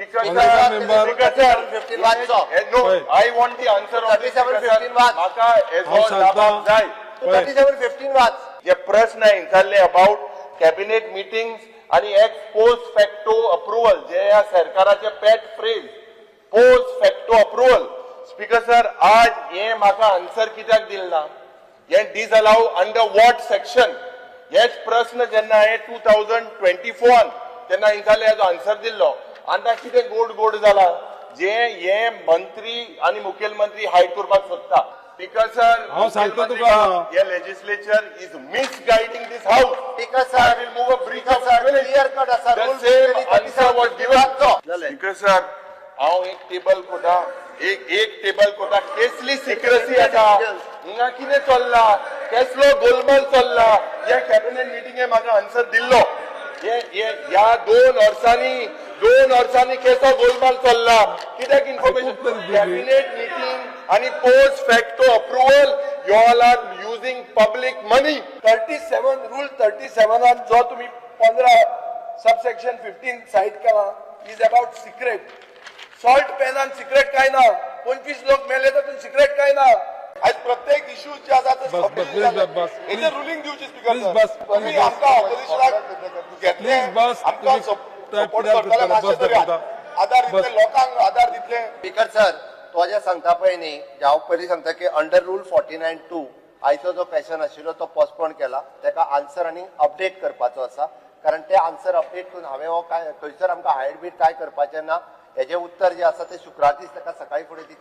Speaker sir, no, I want the answer of 3715 वाच. म्हाका हेजो जाप जाय. 3715 वाच. जे प्रश्न विचारले अबाउट कॅबिनेट मिटिंग्स आणि एक्स पोस्ट फॅक्टो अप्रुव्हल, जे ह्या सरकाराचे pet phrase post facto approval. Speaker sir, आज हे म्हाका आन्सर कित्याक दिल ना? हे डिसअलाव अंडर what section? हेच प्रश्न जेन्ना हांवें 2024 तेन्ना विचारले, हेजो आन्सर दिल्लो. आतां कितें गोड गोड जाला जे हे मंत्री आणि मुखेलमंत्री हायड करपाक सोदता? स्पीकर सर, हांव सांगता तुका. हे legislature is misguiding this house. Speaker sir, I will move a breach of sir, privilege. Clear cut आसा. The rule same answer was given. जालें. Speaker sir, हांव एक टेबल कोता, एक एक टेबल कोता. केसली सिक्रेसी आसा हिंगा? कितें चल्ला? केसलो गोलमाल चल्ला? ह्या कॅबिनेट मिटिंगे म्हाका आन्सर दिल्लो. हे हे ह्या 2 वर्सांनी केसो गोलमाल चल्ला? कित्याक इन्फॉर्मेशन आयकूंक तरी दिली. कॅबिनेट मिटींग आणि post facto approval, you all are using public money. 37, rule 37 जो तुम्ही 15 सबसेक्शन 15 साईट केला is about secret. Salt पॅनान secret काय ना? 25 लोक मेले तर सिक्रेट काय ना? आज प्रत्येक इश्यू जे आसा ते बस, बस, please, बस. हेजेर रुलींग दिवची स्पीकर. Please, बस. तुम्ही आमकां ऑपोजिशनाक घेतले, Please, बस. आमकां तुम्ही सपोर्ट type करतले, करता, मातशें बस तरी दाखयता. आदार दितले, बस. लोकांक आदार दितले. स्पीकर सर, तो जे सांगता पळय न्ही, हांव पयलीं सांगता की अंडर रूल 49(2) आयचो जो क्वेश्चन आशिल्लो तो पोस्टपोन केला. ताका आन्सर आनी अपडेट करपाचो आसा, कारण ते आन्सर अपडेट करून हांवें हो काय खंयसर आमकां हायड बीड काय करपाचें ना. हेजें उत्तर जें आसा तें शुक्रार दीस ताका सकाळी फुडें दिता.